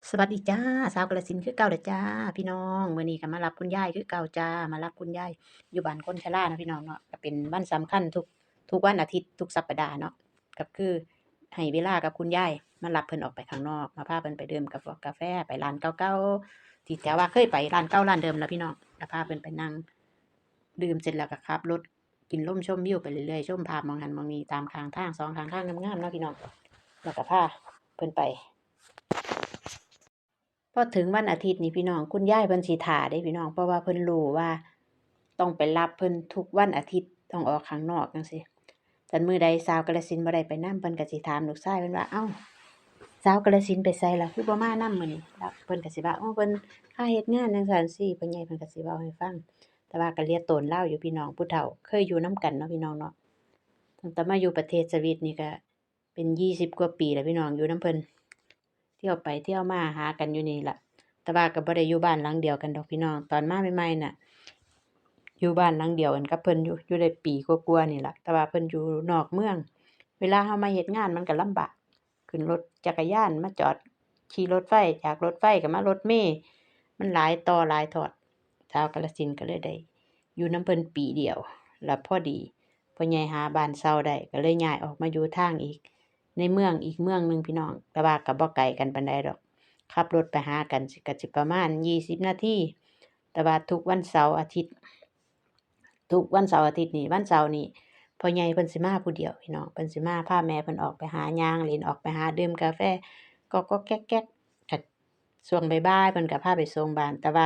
ສະຫວັດດີຈ້າ ສາວກາລະສິນຄືເກົ່າລະຈ້າພີ່ນ້ອງ. ມື້ນີ້ກໍມາຮັບຄຸນຍາຍຄືເກົ່າຈ້າ ມາຮັບຄຸນຍາຍຢູ່ບ້ານຄົນຊະລາເນາະພີ່ນ້ອງເນາະ. ກໍເປັນວັນສຳຄັນທຸກ ທຸກວັນອາທິດ ທຸກສັບປະດາເນາະ ກໍຄືໃຫ້ເວລາກັບຄຸນຍາຍ ມາຮັບເພິ່ນອອກໄປຂ້າງນອກ ມາພາເພິ່ນໄປດື່ມກາຟອກກາແຟ ໄປຮ້ານເກົ່າໆ ທີ່ແຕ່ວ່າເຄີຍໄປ ຮ້ານເກົ່າຮ້ານເດີມລະພີ່ນ້ອງ. ກໍພາເພິ່ນໄປນັ່ງດື່ມເສັດແລ້ວກໍຂັບລົດ ກິນລົມຊົມວິວໄປເລື້ອຍໆ ຊົມພາບໝ່ອງຫັ້ນໝ່ອງນີ້ ຕາມຂ້າງທາງ ສອງຂ້າງທາງງາມໆເນາະພີ່ນ້ອງ ແລ້ວກໍພາເພິ່ນໄປ. ພໍເຖິງວັນອາທິດນີ້ພີ່ນ້ອງ ຄຸນຍາຍເພິ່ນຊິຖ້າເດ້ພີ່ນ້ອງ ເພາະວ່າເພິ່ນຮູ້ວ່າຕ້ອງໄປຮັບເພິ່ນທຸກວັນອາທິດ ຕ້ອງອອກຂ້າງນອກຈັ່ງຊີ້. ຄັນມື້ໃດສາວກາລະສິນບໍ່ໄດ້ໄປນຳ ເພິ່ນກໍຊິຖາມລູກຊາຍເພິ່ນວ່າ ເອົ້າ ສາວກາລະສິນໄປໃສລະ ຄືບໍ່ມານຳມື້ນີ້? ແລ້ວເພິ່ນກໍຊິວ່າ ໂອ້ ເພິ່ນຄາເຮັດງານຈັ່ງຊັ້ນຈັ່ງຊີ້ ພໍ່ໃຫຍ່ເພິ່ນກໍຊິເວົ້າໃຫ້ຟັງ. ແຕ່ວ່າກໍເຫຼືອໂຕນລາວຢູ່ພີ່ນ້ອງ ຜູ້ເຖົ້າເຄີຍຢູ່ນຳກັນເນາະພີ່ນ້ອງເນາະ. ຕັ້ງແຕ່ມາຢູ່ປະເທດສະວິດນີ້ກໍເປັນຊາວກວ່າປີແລ້ວພີ່ນ້ອງ ຢູ່ນຳເພິ່ນ ທ່ຽວໄປທ່ຽວມາຫາກັນຢູ່ນີ້ລະ ແຕ່ວ່າກໍບໍ່ໄດ້ຢູ່ບ້ານຫຼັງດຽວກັນດອກພີ່ນ້ອງ. ຕອນມາໃໝ່ໆນະ ຢູ່ບ້ານຫຼັງດຽວກັນກັບເພິ່ນຢູ່ ຢູ່ໄດ້ປີກວ່າໆນີ້ລະ ແຕ່ວ່າເພິ່ນຢູ່ນອກເມືອງ. ເວລາເຮົາມາເຮັດງານມັນກໍລຳບາກ ຂຶ້ນລົດຈັກກະຍານມາຈອດ ຂີ່ລົດໄຟ ຈາກລົດໄຟກໍມາລົດເມ ມັນຫຼາຍຕໍ່ຫຼາຍທອດ. ຊາວກາລະສິນກໍເລີຍໄດ້ຢູ່ນຳເພິ່ນປີດຽວ ລະພໍດີພໍ່ໃຫຍ່ຫາບ້ານເຊົ່າໄດ້ ກໍເລີຍຍ້າຍອອກມາຢູ່ທາງອີກ ໃນເມືອງອີກເມືອງໜຶ່ງພີ່ນ້ອງ ແຕ່ວ່າກໍບໍ່ໄກກັນປານໃດດອກ ຂັບລົດໄປຫາກັນຊິ ກໍຊິປະມານຊາວນາທີ. ແຕ່ວ່າທຸກວັນເສົາອາທິດ ທຸກວັນເສົາອາທິດນີ້ ວັນເສົານີ້ພໍ່ໃຫຍ່ເພິ່ນຊິມາຜູ້ດຽວພີ່ນ້ອງ ເພິ່ນຊິມາພາແມ່ເພິ່ນອອກໄປຫາຍ່າງຫຼິ້ນ ອອກໄປຫາດື່ມກາແຟກອກໆແກກໆ. ຊ່ວງບ່າຍໆເພິ່ນກໍພາໄປສົ່ງບ້ານ ແຕ່ວ່າ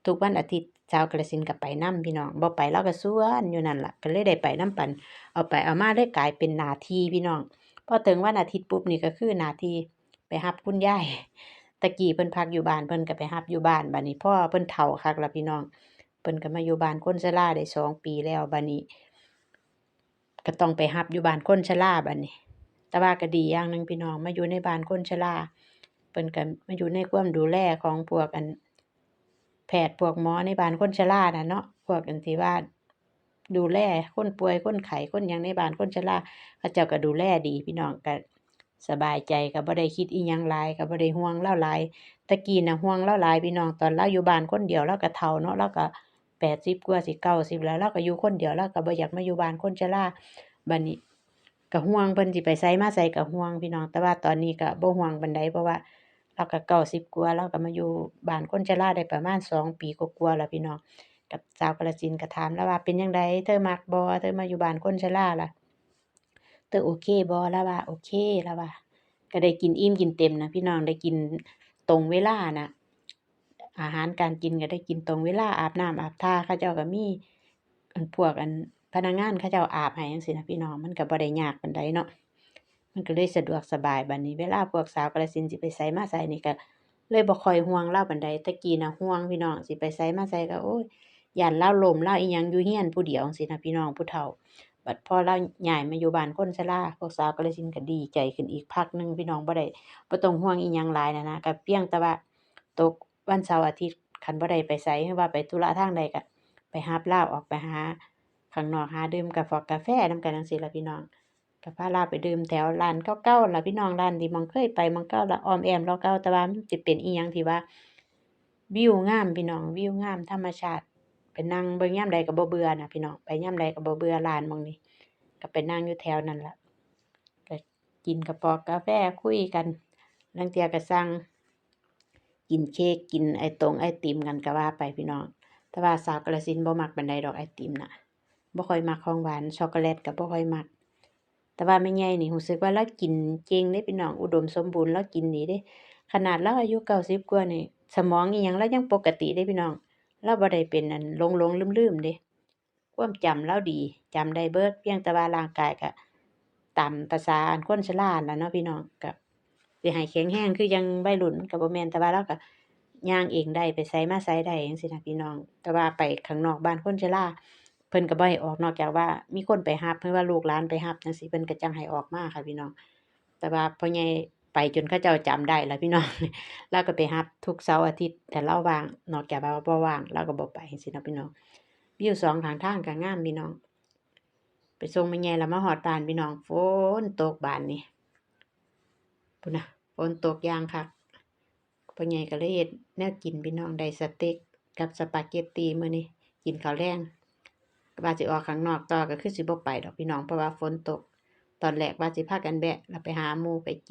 ທຸກວັນອາທິດສາວກາລະສິນກໍໄປນຳພີ່ນ້ອງ ບໍ່ໄປລາວກໍຊວນຢູ່ນັ້ນລະ ກໍເລີຍໄດ້ໄປນຳກັນ. ເອົາໄປເອົາມາເລີຍກາຍເປັນໜ້າທີ່ພີ່ນ້ອງ ພໍເຖິງວັນອາທິດປຸບນີ້ກໍຄືໜ້າທີ່ໄປຮັບຄຸນຍາຍ. ແຕ່ກີ້ເພິ່ນພັກຢູ່ບ້ານ ເພິ່ນກໍໄປຮັບຢູ່ບ້ານ ບາດນີ້ພໍເພິ່ນເຖົ້າຄັກລະພີ່ນ້ອງ ເພິ່ນກໍມາຢູ່ບ້ານຄົນຊະລາໄດ້ສອງປີແລ້ວ ບາດນີ້ ກໍຕ້ອງໄປຮັບຢູ່ບ້ານຄົນຊະລາບາດນີ້. ແຕ່ວ່າກໍດີຢ່າງໜຶ່ງພີ່ນ້ອງ ມາຢູ່ໃນບ້ານຄົນຊະລາ ເພິ່ນກໍມາຢູ່ໃນຄວາມດູແລຂອງພວກອັນ ແພດພວກໝໍໃນບ້ານຄົນຊະລານັ້ນເນາະ ພວກອັນທີ່ວ່າດູແລຄົນປ່ວຍຄົນໄຂ້ຄົນຫຍັງໃນບ້ານຄົນຊະລາ ເຂົາເຈົ້າກໍດູແລດີພີ່ນ້ອງ ກໍ ສະບາຍໃຈ ກໍບໍ່ໄດ້ຄິດອີ່ຫຍັງຫຼາຍ ກໍບໍ່ໄດ້ຫ່ວງລາວຫຼາຍ. ແຕ່ກີ້ນະຫ່ວງລາວຫຼາຍພີ່ນ້ອງ ຕອນລາວຢູ່ບ້ານຄົນດຽວ ລາວກໍເຖົ້າເນາະ ລາວກໍແປດສິບກວ່າ ຊິເກົ້າສິບແລ້ວ ລາວກໍຢູ່ຄົນດຽວ ລາວກໍບໍ່ຢາກມາຢູ່ບ້ານຄົນຊະລາ. ບາດນີ້ກໍຫ່ວງ ເພິ່ນຊິໄປໃສມາໃສກໍຫ່ວງພີ່ນ້ອງ ແຕ່ວ່າຕອນນີ້ກໍບໍ່ຫ່ວງປານໃດ ເພາະວ່າລາວກໍເກົ້າສິບກວ່າ ລາວກໍມາຢູ່ບ້ານຄົນຊະລາໄດ້ປະມານສອງປີກວ່າໆແລ້ວພີ່ນ້ອງ. ກັບສາວກາລະສິນກໍຖາມລາວວ່າ ເປັນຈັ່ງໃດ ເທີມັກບໍ່ ເທີມາຢູ່ບ້ານຄົນຊະລາລະ? ເຕີໂອເຄບໍ່? ລາວວ່າໂອເຄ ລາວວ່າ ກໍໄດ້ກິນອີ່ມກິນເຕັມນະພີ່ນ້ອງ ໄດ້ກິນຕົງເວລານະ ອາຫານການກິນກໍໄດ້ກິນຕົງເວລາ ອາບນ້ຳອາບທ່າ ເຂົາເຈົ້າກໍມີ ອັນ ພວກ ອັນ ພະນັກງານເຂົາເຈົ້າອາບໃຫ້ຈັ່ງຊີ້ນະພີ່ນ້ອງ ມັນກໍບໍ່ໄດ້ຍາກປານໃດເນາະ ມັນກໍເລີຍສະດວກສະບາຍ. ບາດນີ້ເວລາພວກສາວກາລະສິນຊິໄປໃສມາໃສນີ້ກໍເລີຍບໍ່ຄ່ອຍຫ່ວງລາວປານໃດ. ແຕ່ກີ້ນະຫ່ວງພີ່ນ້ອງ ຊິໄປໃສມາໃສກໍ ໂອ້ຍ ຢ້ານລາວລົ້ມລາວອີ່ຫຍັງຢູ່ເຮືອນຜູ້ດຽວຈັ່ງຊີ້ນະພີ່ນ້ອງ ຜູ້ເຖົ້າ. ບັດພໍລາວຍ້າຍມາຢູ່ບ້ານຄົນຊະລາ ພວກສາວກາລະສິນກໍດີໃຈຂຶ້ນອີກພັກໜຶ່ງພີ່ນ້ອງ ບໍ່ໄດ້ ບໍ່ຕ້ອງຫ່ວງອີ່ຫຍັງຫຼາຍນະນະ ກໍພຽງແຕ່ວ່າຕົກວັນເສົາອາທິດ ຄັນບໍ່ໄດ້ໄປໃສ ຫຼືວ່າໄປທຸລະທາງໃດ ກໍໄປຮັບລາວອອກໄປຫາຂ້າງນອກ ຫາດື່ມກາຟອກກາແຟນຳກັນຈັ່ງຊີ້ລະພີ່ນ້ອງ. ກໍພາລາວໄປດື່ມແຖວຮ້ານເກົ່າໆລະພີ່ນ້ອງ ຮ້ານທີ່ໝ່ອງເຄີຍໄປໝ່ອງເກົ່າລະ ອ້ອມແອ້ມເລາະເກົ່າ ແຕ່ວ່າມັນຊິເປັນອີ່ຫຍັງທີ່ວ່າ ວິວງາມພີ່ນ້ອງ ວິວງາມທຳມະຊາດ ໄປນັ່ງເບິ່ງຍາມໃດກໍບໍ່ເບື່ອນະພີ່ນ້ອງ ໄປຍາມໃດກໍບໍ່ເບື່ອ ຮ້ານໝ່ອງນີ້ ກໍໄປນັ່ງຢູ່ແຖວນັ້ນລະ ກໍກິນກະປອກກາແຟ ຄຸຍກັນ ລາງເທື່ອກໍສັ່ງກິນເຄ້ກ ກິນໄອຕົງໄອຕິມກັນກໍວ່າໄປພີ່ນ້ອງ. ແຕ່ວ່າສາວກາລະສິນບໍ່ມັກປານໃດດອກໄອຕິມນະ ບໍ່ຄ່ອຍມັກຂອງຫວານ ຊັອກໂກແລັດກໍບໍ່ຄ່ອຍມັກ. ແຕ່ວ່າແມ່ໃຫຍ່ນີ້ຮູ້ສຶກວ່າລາວກິນເກັ່ງເດ້ພີ່ນ້ອງ ອຸດົມສົມບູນ ລາວກິນດີເດ້. ຂະໜາດລາວອາຍຸເກົ້າສິບກວ່ານີ້ ສະໝອງອີ່ຫຍັງລາວຍັງປົກກະຕິເດ້ພີ່ນ້ອງ ລາວບໍ່ໄດ້ເປັນອັນຫຼົງໆລືມໆເດ້. ຄວາມຈຳລາວດີ ຈຳໄດ້ເບິດ ພຽງແຕ່ວ່າຮ່າງກາຍກະຕາມປະສາອັນຄົນຊະລາຫັ້ນລະເນາະພີ່ນ້ອງ ກະ ຊິໃຫ້ແຂງແຮງຄືຈັ່ງໄວລຸ້ນມັນກະບໍ່ແມ່ນ ແຕ່ວ່າລາວກະຍ່າງເອງໄດ້ ໄປໃສມາໃສໄດ້ຈັ່ງຊີ້ນະພີ່ນ້ອງ. ແຕ່ວ່າໄປຂ້າງນອກບ້ານຄົນຊະລາ ເພິ່ນກະບໍ່ໃຫ້ອອກ ນອກຈາກວ່າມີຄົນໄປຮັບ ຫຼືວ່າລູກຫຼານໄປຮັບຈັ່ງຊີ້ ເພິ່ນກະຈັ່ງໃຫ້ອອກມາຄ່ະພີ່ນ້ອງ. ແຕ່ວ່າພໍ່ໃຫຍ່ໄປຈົນເຂົາເຈົ້າຈຳໄດ້ລະພີ່ນ້ອງ ລາວກະໄປຮັບທຸກເສົາອາທິດ ຖ້າລາວວ່າງ ນອກຈາກວ່າບໍ່ວ່າງລາວກະບໍ່ໄປຈັ່ງຊີ້ເນາະພີ່ນ້ອງ. ວິວສອງຂ້າງທາງກະງາມພີ່ນ້ອງ. ໄປສົ່ງແມ່ໃຫຍ່ລະມາຮອດບ້ານພີ່ນ້ອງ ຝົນຕົກບາດນີ້ ພຸ້ນນະ ຝົນຕົກຢ່າງຄັກ. ໄປ ພໍ່ໃຫຍ່ກໍເລີຍເຮັດແນວກິນພີ່ນ້ອງ ໄດ້ສະເຕັກກັບສະປາເກັດຕີມື້ນີ້ ກິນເຂົ້າແລງ. ວ່າຊິອອກຂ້າງນອກຕໍ່ ກໍຄືຊິບໍ່ໄປດອກພີ່ນ້ອງ ເພາະວ່າຝົນຕົກ. ຕອນແລກວ່າຊິພາກັນແວະ ແລ້ວໄປຫາໝູ່ໄປກິນ